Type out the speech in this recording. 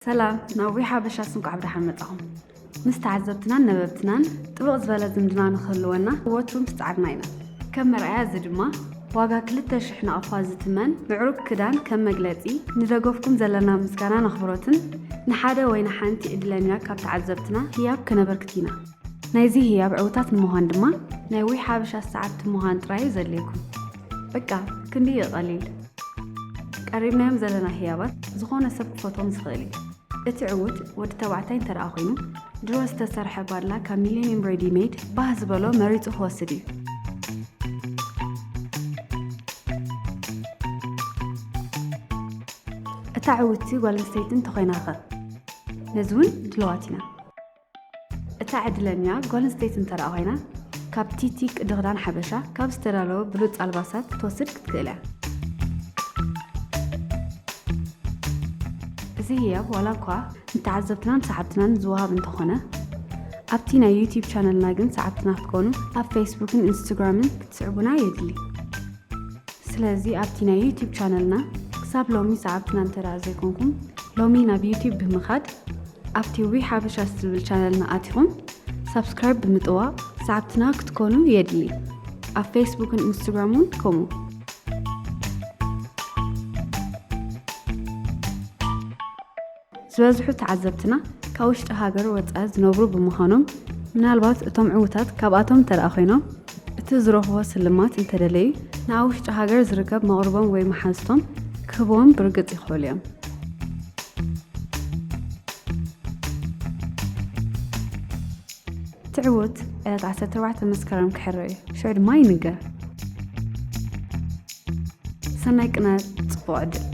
ሰላም፣ ናብ ዊ ሓበሻስ እንቋዕ ብደሓን መጻኹም። ምስ ተዓዘብትናን ነበብትናን ጥብቕ ዝበለ ዝምድና ንኽህልወና ወትሩ ምስ ጻዕርና ኢና። ከም መርኣያ እዚ ድማ ዋጋ ክልተ ሽሕ ናቕፋ ዝትመን ምዕሩግ ክዳን ከም መግለጺ ንደገፍኩም ዘለና ምስጋናን ኣኽብሮትን ንሓደ ወይ ንሓንቲ ዕድለኛ ካብ ተዓዘብትና ህያብ ከነበርክት ኢና። ናይዚ ህያብ ዕውታት ንምዃን ድማ ናይ ዊ ሓበሻስ ሰዓብቲ ምዃን ጥራይ እዩ ዘድልየኩም። በቃ፣ ክንዲ እዩ ቀሊል። ቀሪብናዮም ዘለና ህያባት ዝኾነ ሰብ ክፈትዎም ዝኽእል እዩ። እቲ ዕዉት ወዲ ተባዕታይ እንተ ደኣ ኮይኑ፣ ድሮ ዝተሰርሐ ባድላ ካብ ሚሊኒየም ሬዲ ሜድ ባህ ዝበሎ መሪጹ ክወስድ እዩ። እታ ዕውትቲ ጓል ኣንስተይቲ እንተኾይናኸ? ነዚ እውን ድልዋት ኢና። እታ ዕድለኛ ጓል ኣንስተይቲ እንተ ደኣ ኮይና፣ ካብ ቲቲ ቅዲ ክዳን ሓበሻ ካብ ዝተዳለወ ብሉጽ ኣልባሳት ክትወስድ ክትክእል እያ። እዚ ህያብ ዋላ እኳ ንተዓዘብትናን ሰዓብትናን ዝወሃብ እንተኾነ፣ ኣብቲ ናይ ዩቲዩብ ቻነልና ግን ሰዓብትና ክትኮኑ ኣብ ፌስቡክን ኢንስትግራምን ክትስዕቡና የድሊ። ስለዚ ኣብቲ ናይ ዩቲዩብ ቻነልና ክሳብ ሎሚ ሰዓብትና እንተ ደኣ ዘይኮንኩም፣ ሎሚ ናብ ዩቲዩብ ብምኻድ ኣብቲ ዊ ሓበሻስ ዝብል ቻነልና ኣቲኹም ሳብስክራይብ ብምጥዋቕ ሰዓብትና ክትኮኑ የድሊ። ኣብ ፌስቡክን ኢንስትግራምን ከምኡ። ዝበዝሑ ተዓዘብትና ካብ ውሽጢ ሃገር ወጻኢ ዝነብሩ ብምዃኖም፣ ምናልባት እቶም ዕዉታት ካብኣቶም እንተ ደኣ ኮይኖም፣ እቲ ዝረኽቦ ስልማት እንተደለዩ፣ ንኣብ ውሽጢ ሃገር ዝርከብ መቕርቦም ወይ መሓዝቶም ክህብዎም ብርግጽ ይኽእሉ እዮም። እቲ ዕዉት ዕለት ዓሰርተ ኣርባዕተ መስከረም ክሕረ እዩ። ሽዑ ድማ ይንገር። ሰናይ ቅነ፣ ጽቡቕ ዕድል።